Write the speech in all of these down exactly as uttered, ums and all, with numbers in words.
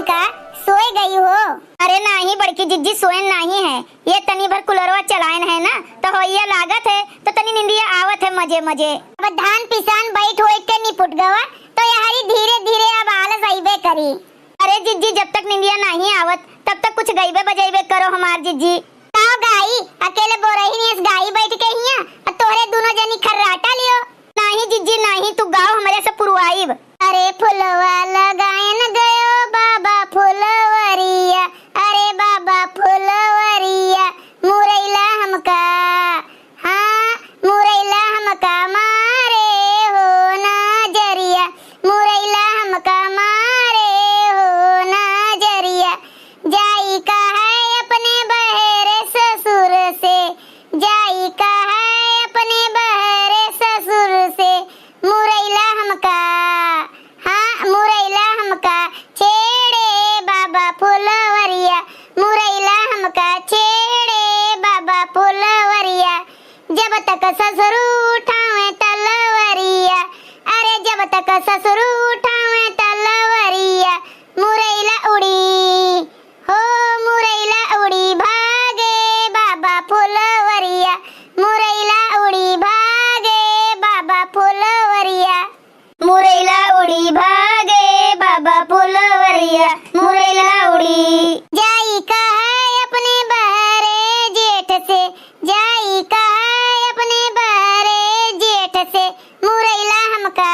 का सोए गई हो? अरे नाही बड़की जिज्जी, सोएन नाही है, ये तनी भर कुलरवा चलाएन है ना, तो होइया लागत है, तो तनी निंदिया आवत है मजे मजे। अब धान पिसान बैठ होए के निपुट गवा, तो यहरी धीरे धीरे अब आलस अइबे करी। अरे जिज्जी, जब तक निंदिया नाही आवत, तब तक कुछ गइबे बजइबे करो हमार जिज्जी। काव गाई, अकेले बोरही नियस गाई बैठ के हिया, और तोहरे दुनो जनी खर्राटा लियो। नाही जिज्जी नाही, तू गाव, हमरे से पुरवाइब। अरे फुलवा लगायन गयो बाबा फुलवरिया, अरे बाबा फुलवरिया, मुरैला हमका, हाँ, मुरैला हमका मारे हो नजरिया, मुरैला हमका मारे हो नजरिया। जाई का है अपने बहरे ससुर से, जाई का है अपने बहरे ससुर से, मुरैला हमका, हाँ, मुरैला हमका छेड़े बाबा फुलवरिया, मुरैला हमका छेड़े बाबा फुलवरिया। जब तक ससुर उठावे तलवरिया, अरे जब तक ससुर उठावे तलवरिया, मुरैला उड़ी हो मुरैला उड़ी भागे बाबा फुलवरिया, मुरैला उड़ी भागे बाबा फुलवरिया। मुरैला उड़ी भागे बाबा फुलवरिया, मुरैला उड़ी। जाई कहे अपने बहरे जेठ से, जाई कहे अपने बहरे जेठ से, मुरैला हमका,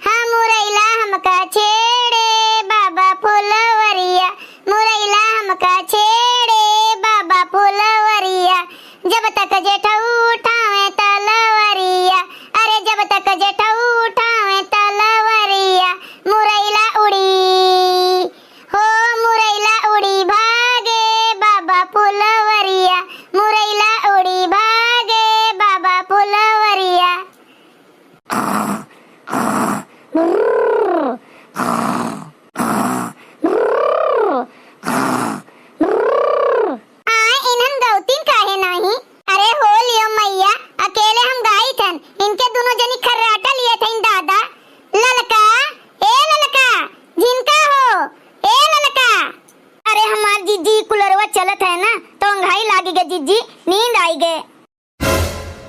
हाँ, मुरैला हमका छेड़े बाबा फुलवरिया, मुरैला हमका छेड़े बाबा फुलवरिया। जब तक जेठ उठावे तलवरिया, अरे जब तक जेठ उठावे तलवरिया, मुरैला उड़ी हो मुरैला उड़ी भागे बाबा फुलवरिया, मुरैला उड़ी भागे बाबा फुलवरिया। आए इन्हन गौतीन काहे नाही? अरे हो लियो मैया, अकेले हम गाई थन, इनके दुनो जनी खर्राटा लिए थन दादा। ललका, ए ललका, झिनका हो, ए ललका। अरे हमार जिज्जी, कुलरवा चलत है ना, तो अंघाई लागी गे जिज्जी, नींद आई गे।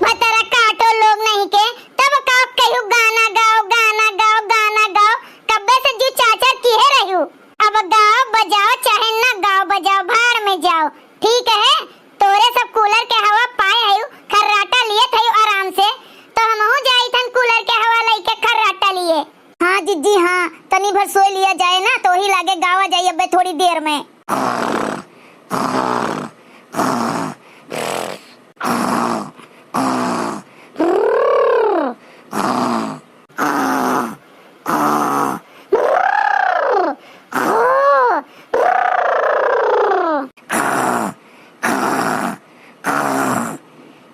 भतरा काटो लोग नहीं के, तब का कहू गाना गाओ, गाना गाओ, गाना गाओ, कब्बे से जू चाचर किहे रहू। अब गाओ बजाओ चाहे ना गाओ बजाओ, भाड़ में जाओ। ठीक है, तोरे सब कूलर के हवा पाए हयू, खर्राटा लिए थयू आराम से, तो हमहू जाई थन कूलर के हवा लइके खर्राटा लिए। हाँ जिज्जी हाँ, तनी भर सोए लिया जाए ना, तो ही लागे गावा जाई अबे थोड़ी देर में।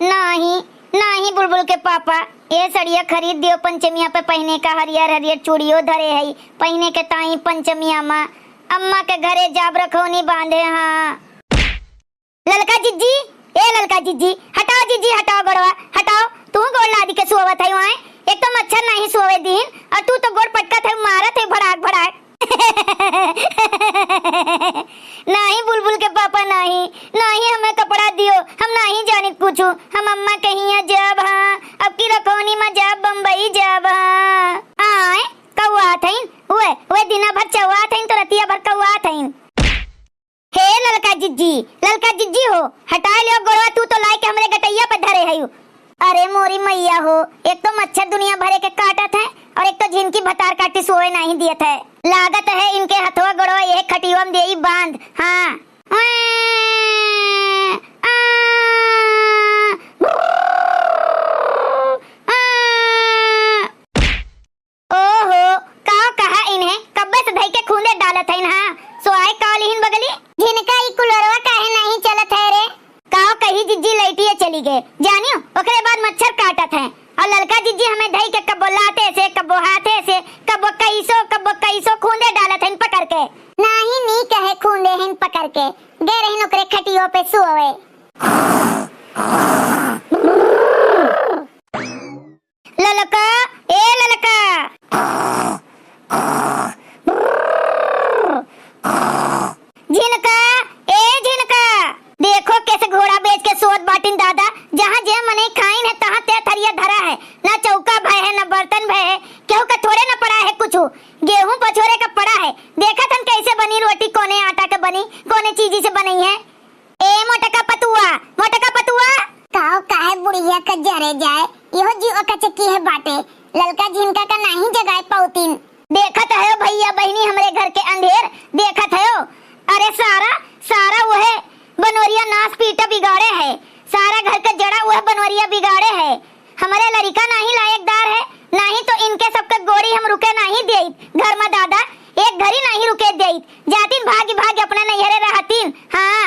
नाही, नाही बुलबुल के पापा, ये सड़िया खरीद दियो पंचमिया पे पहने का, हरियर हरियर चूड़ियो धरे हई पहने के ताई पंचमिया मा। अम्मा के घरे जाब रखौनी बांधे हाँ। ललका जिज्जी, ए ललका जिज्जी, हटाओ जिज्जी, हटाओ गोड़वा, हटाओ। तू गोड़ लादी के सुआवत है वहाँ, एक तो मच्छर नाही सुआवे दीन, और तू तो गोड़ पटकत है, मारत है भड़ाक भड़ाक। नाही बुलबुल के पापा, नाही, नाही हमें कपड़ा दियो, हम नाही जानित कुछु, हम अम्मा के हियाँ जाब हाँ, अब की रखौनी मा जाब, बम्बई जाब हाँ। आए, कौआ थईन, वे, वे दिना भर चौआ थईन, तो रतिया भर कौआ थईन। हे ललका जिज्जी, ललका जिज्जी हो, हटाए लियो गोड़वा, तू तो लाए के हमरे गटैया पे धरे हयू। अरे मोरी मैया हो, एक तो मच्छर दुनिया भरे के काटत है और एक तो झिनकी भतार काटी सोए नाही दियत है। लागत है इनके हथवा गोड़वा यह खटियवा में देई बांध। हाँ। ओहो, का कहा इन्हें, कब्बे से धई के खूंदे डालत है इन्हा। सोआए का लिहिन बगली? झिनका ई कुलरवा काहे नाही चलत है रे? का कही जिज्जी, लइटिए चली गए, जानियो, ओकरे बाद मच्छर काटत है। और ललका जिज्जी हमें धई के कब्बो लाते से, कब्बो हाथे से, कब्बो कैसो, कब्बो कैसो खूंदे डालत है पकड़ के। नाही नी कहे खूंदे हैं पकड़ के, गए रहिन ओकरे खटियो पे सोवे। ललका, ए ललका। गेहूं पछोरे का पड़ा है, देखत हन कैसे बनी रोटी, कौने आटा के बनी, कौने चीजी से बनई है। ए मोटका पतुआ, मोटका पतुआ। काव काहे बुढ़िया का जरे जाए, इहो जीव अकचकी है बाटे, ललका झिनका का नाही जगाए पाउतीन। देखत हयो भइया बहिनी हमरे घर के अंधेर, देखत हयो। अरे सारा, सारा उहे बनोरिया नास पीटा बिगाड़े है, सारा घर के जड़ा उहे बनोरिया बिगाड़े है। हमरे लरिका नाही लायकदार है, नाही तो इनके सबके गोड़ी हम रुके नाही देइत। घर में दादा एक घड़ी नाही रुके देइत, जातिन भागी भागी अपना नैहरे रहतिन। हाँ,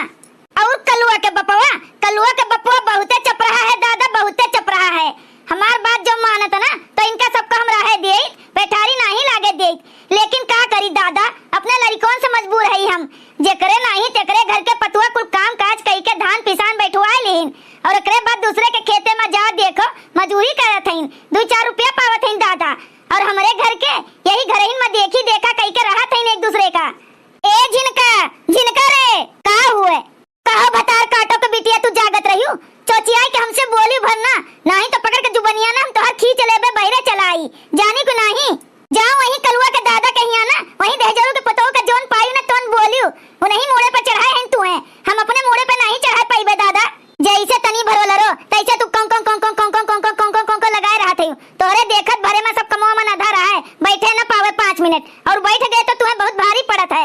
और कलुआ के बपवा, कलुआ के बपवा बहुते चपराहा है दादा, बहुते चपराहा है। हमार बात जो मानत ना तो इनका सबका हम रहे देइत, बैठारी नाही लागे देइत। लेकिन का करी दादा, अपने लरिकन से मजबूर हई हम। जेकरे नाही तेकरे घर के पतुआ कुल काम काज कई के धान पिसान बैठवाए लिहिन, और ओकरे बाद दूसरे के खेते में जा देखो, मजूरी करत हईन, दुई चार रुपया पावत हईन दादा। और हमरे घर के यही घरहिन में देखी देखा कई के रहत हईन एक दूसरे का। ए झिनका, झिनका रे, का हुए? कहो भतार काटो के बिटिया, तू जागत रहियो, चोचियाई के हमसे बोली भर ना, नाही तो पकड़ के जुबनिया ना हम तोहर खींच लेबे, बहिरे चलाई, जानी को नाही। जाओ वहीं कलुआ के दादा के हिया ना, वहीं दहजरू के पतोह का जोन पायू ना तोन बोलियो, उन्हीं मूड़े पर चढ़ाए हैं तू है, हम अपने मूड़े पे नाही चढ़ाए पाइबे दादा। जैसे तनी भरोलरो, तैसे तू कौं कौं कौं कौं लगाए रहत है। तोहरे देखत भरे में सब कमवा मन आधा रहा है, बैठे न पावे पाँच मिनट, और बैठ गए तो तुम्हें बहुत भारी पड़त है।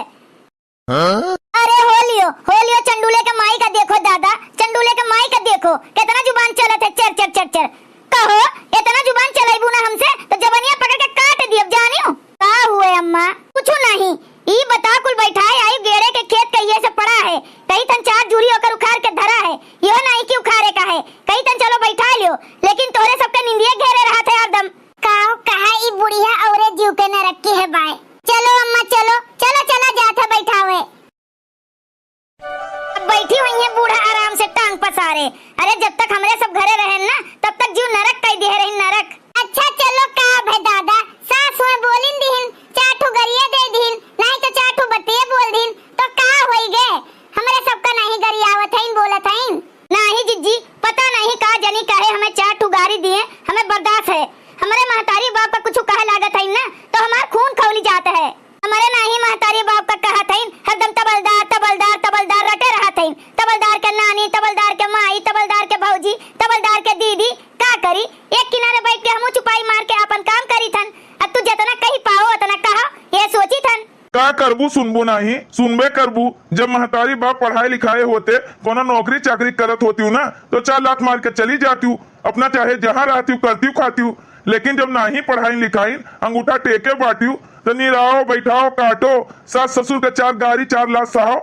हाँ? अरे हो लियो, हो लियो, चंडूले के माई का देखो दादा, चंडूले के माई का देखो, कितना जुबान चलत है, चर चर चर चर। कहो, इतना जुबान चलाइबू ना हमसे, तो जबनिया पकड़ के काट दियब, जानियो। का हुए अम्मा? कुछ नहीं। ई बता, कुल बैठाए आई गेड़े के खेत कहिए से पड़ा है, कही थन चार जूरी ओकर उखाड़ के धरा है, यो नहीं कि उखाड़े का है, कही थन चलो बैठा लियो, लेकिन तोहरे सबके निंदिए घेरे रहा थे हरदम। काव कहा ई बुढ़िया औरे जीव के नरक की है बाय। चलो अम्मा चलो, चलो चला जात है बैठावे। अब बैठी हुई है बूढ़ा आराम से टांग पसारे। अरे जब तक हमरे सब घरे रहेन ना तब तक जीव नरक कई दिहे रही नरक। अच्छा चलो का भे दादा, सास हुए बोलिन दिहिन, चार ठो गरिया दे दिहिन, नहीं तो चार ठो बतिये बोल दिहिन, तो का होई गे? हमरे सबका नहीं गरियावत हईन, बोलत हईन। नाही जिज्जी, पता नहीं का जनी काहे हमें चार ठो गारी दिए, हमें बर्दाश्त है। हमरे महतारी बाप का कुछ कहे लागत है ना, तो हमार खून खौली जात है। हमरे नाही महतारी बाप का कहत है, हरदम तबलदार, तबलदार, तबलदार रटे रहत है। तबलदार के नानी, तबलदार के माई, तबलदार के भौजी, तबलदार के दीदी, का करी? एक किनारे बैठ के हमू चुपाई मार के आपन काम करी थन। अब तू जितना कही पाओ, उतना कहो, ये सोची थन। का करबू, सुनबू नाही, सुनबे करबू। जब महतारी बाप पढ़ाए लिखाए होते, कोनो नौकरी चाकरी करत होती ना, तो चार लात मार के चली जाती, अपना चाहे जहाँ रहती, करती खाती। लेकिन जब नाही पढ़ाई लिखाई, अंगूठा टेके बाटी, तो निराओ, बैठाओ, काटो, सास ससुर के चार गारी, चार लात सहाओ।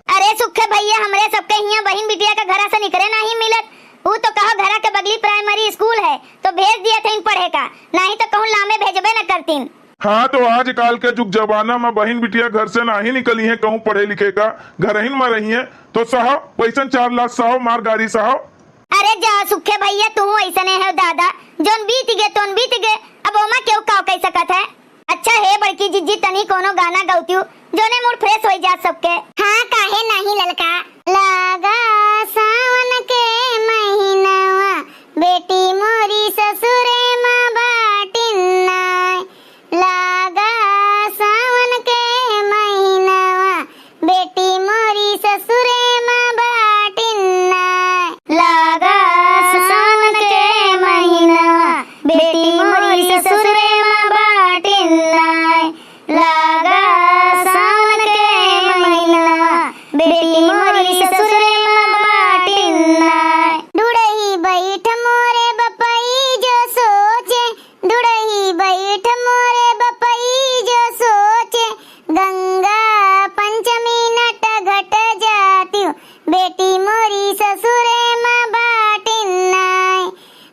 अरे सुखे भैया, हमरे सबके हियां बहिन बिटिया के घरा से निकरे नाही मिलत। ऊ तो कहो घरा के बगली प्राइमरी स्कूल है, तो भेज दिया था इन पढ़े का, नाही तो कहूँ लामे भेजबे न करतीन। हाँ, तो आजकाल के जुग जमाना में बहिन बिटिया घर से नाही निकली है कहूँ पढ़े लिखे का, घरहिन में रही है, तो सहाओ, वैसन चार लात सहाओ, मार गारी सहाओ। अरे जा सुखे भैया, तू ऐसने है दादा, जोन बीत गे तोन बीत गे, अब ओमा केहू का कह सकत है। अच्छा हे बड़की जिज्जी, तनी कोनो गाना गौतियू, जोने मूड फ्रेश होई जात सबके। हाँ, काहे नाही ललका। लागा सावन के महीनवा, बेटी मोरी ससुरे मा बाटिन नाय। लागा सावन के महीनवा, बेटी मोरी ससुरे मा बाटिन नाय। लागा सावन के महीनवा, बेटी मोरी ससुरे मा बाटिन नाय। लागा सावन के महीनवा, बेटी मोरी ससुरे मा बाटिन नाय। दुड़ही बैठ मोरे बपई जो सोचे, दुड़ही बैठ मोरे बपई जो सोचे, गंगा पंचमी नट घट जातिउ, बेटी मोरी ससुरे मा बाटिन नाय।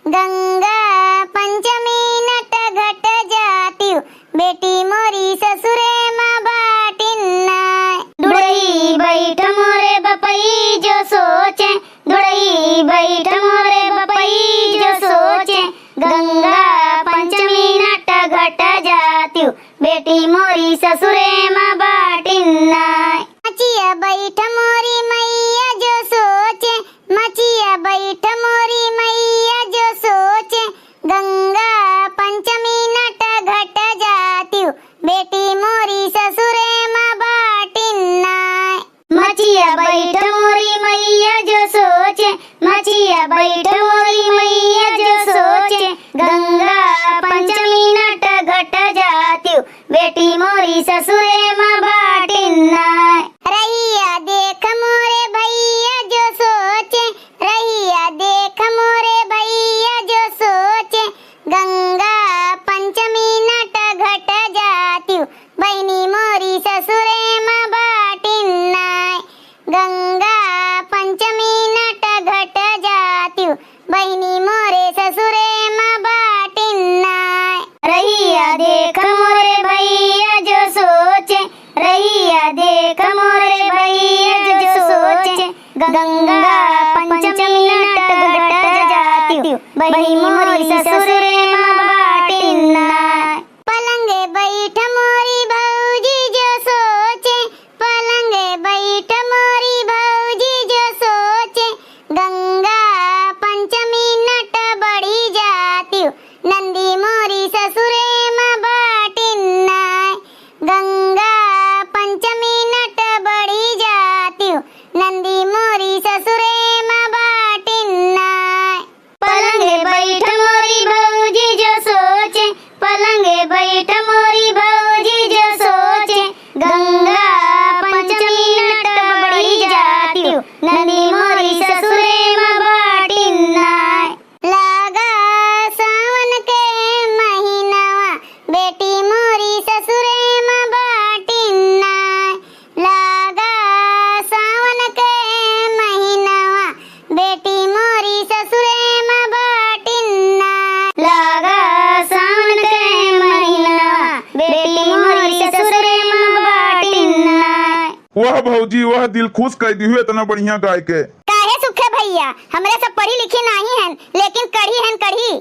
गंगा पंचमी नट घट जातिउ, बेटी मोरी ससुरे मा बाटिन नाय। दुड़ही बैठ मोरे बपई जो सोचे, दुड़ही बैठ मोरे बपई जो सोचे, गंगा पंचमी नट घट जातिउ, बेटी मोरी ससुरे मा बाटिन नाय। मचिया बैठ मोरी मैया जो सोचे, मचिया बैठ मोरी मैया जो सोचे, गंगा पंचमी नट घट जातिउ, बेटी मोरी ससुरे मा बाटिन नाय। रहिया देख मोरे भैया जो सोचे, रहिया देख मोरे भैया जो सोचे, गंगा पंचमी नट घट जातिउ, बहिनी मोरी ससुरे मा बाटिन नाय। गंगा पंचमी नट घट जातिउ, बहिनी मोरे ससुरे मा बाटिन नाय। रहिया देख मोरे भैया जो सोचे, रहिया देख मोरे भैया जो सोचे, गंगा पंचमी नट घट जातिउ, बहिनी मोरी ससुरे मा बाटिन नाय। पलंगे बैठ मोरी भौजी जो सोचे, पलंगे बैठ मोरी भौजी जो सोचे, गंगा पंचमी नट बढ़ी जातिउ, नंदी मोरी ससुरे मा बाटिन नाय। गंगा पंचमी नट बढ़ी जातिउ, नंदी मोरी ससुरे मा बाटिन नाय। पलंगे बैठ मोरी भौजी जो सोचे, पलंगे बैठ मोरी भौजी जो सोचे, गंगा पंचमी नट बढ़ी जातिउ, नंदी मोरी ससुरे मा बाटिन नाय। लागा सावन के महीनवा, बेटी मोरी ससुरे मा बाटिन नाय। लागा सावन के महीनवा, बेटी मोरी ससुरे मा बाटिन नाय। लागा सावन के महीनवा, बेटी मोरी ससुरे मा बाटिन नाय। वाह भौजी वाह, दिल खुश कइ दिहु एतना बढ़िया गाय के। काहे सुखे भैया, हमरे सब पढ़ी लिखी नाहीं हन, लेकिन कढ़ी हन कढ़ी।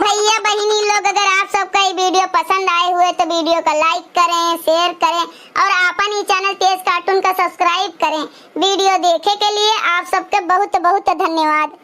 भैया बहिनी लोग, अगर आप सबका ई video पसंद आए हुए तो video का like करें, share करें और आपन ई channel तेज cartoon का subscribe करें। Video देखे के लिए आप सबके बहुत बहुत धन्यवाद।